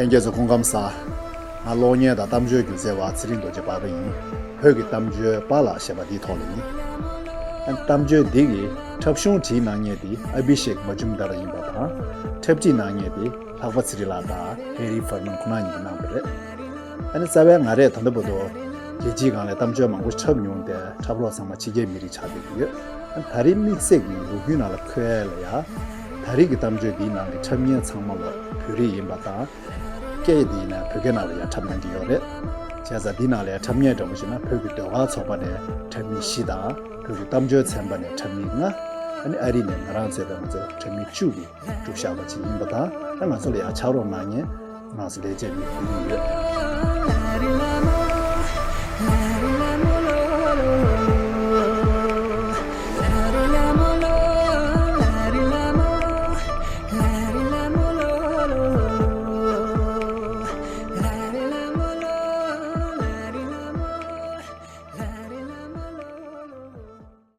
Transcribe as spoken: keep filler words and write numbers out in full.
ལྷན་རྒྱས་ཚོ་སྐུ་ཁམས་བཟང་། ང་གློག་བརྙན་དང་གཏམ་བརྗོད་སྒྱུ་རྩལ་བ་ཚེ་རིང་རྡོ་རྗེ་དཔལ་པ་ཡིན། བོད་ཀྱི་གཏམ་བརྗོད་པཱ་ལགས་ཞེས་པ་འདིའི་ཐོག་ལ་ཡིན། ཨ་ནི་གཏམ་བརྗོད་འདི་གིས་འཁྲབ་གཞུང་བྲིས་གནང་མཁན་དེ་ཨ་བྷི་ཤེག་མ་ཇུམ་དར་ཡིན་པ་དང་། འཁྲབ་ཁྲིད་གནང་མཁན་དེ་ལྷག་པ་ཚེ་རིང་ལགས་དང་ཧེ་རི་ཧྥར་མན་ཁོ་ན་གཉིས་ཀྱིས་གནང་བ་རེད། ཨ་ནི་རྩ་བའི་ང་རས་ད་ལྟ་བར་དུ་རྒྱལ་སྤྱིའི་སྒང་ལ་གཏམ་བརྗོད་མང་པོ་འཁྲབ་མྱོང་སྟེ། འཁྲབ་རོགས་ཚང་མ་ཕྱི་རྒྱལ་མི་རིགས་ཆགས་བསྡད་ཀྱི་ཡོད། ཨ་ནི་ད་རེས་དམིགས་བསལ་གྱི་ལོ་རྒྱུས་ནང་ལ་འཁོད་ཡ་ལ་ཡ། ད་རེས་ཀྱི་གཏམ་བརྗོད་འདིའི་ནང་གི་འཁྲབ་མཁན་ཚང་མ་ལོ་བོད་རིགས་ཡིན་པ་དང་། སྐད་འདི་ཡིན་ན་བོད་སྐད་ནང་ལ་ཡང་འཁྲབ་གནང་གི་ཡོད་རེད། བྱས་ཙང་འདི་ནང་ལ་ཡང་འཁྲབ་མཁན་འདྲ་པོ་ཞིག་ན་བོད་ཀྱི་ཟློས་གར་ཚོགས་པ་ནས་འཁྲབ་མི་བཞི་དང་། བོད་ཀྱི་གཏམ་བརྗོད་ཚན་པ་ནས་འཁྲབ་མི་ལྔ། ཨ་ནི་ཨ་རི་ནས་ང་རང་གཙོས་པའི་ང་ཚོ་འཁྲབ་མི་བཅུ་གིས་གྲུབ་བཞག་པ་ཅིག་ཡིན་པ་དང་། ཨ་ང་ཚོ་ལ་ཡང་ཕྱག་རོགས་གནང་མཁན་ང་ཚོ་ལས་བྱེད་མི་བདུན་ཡོད།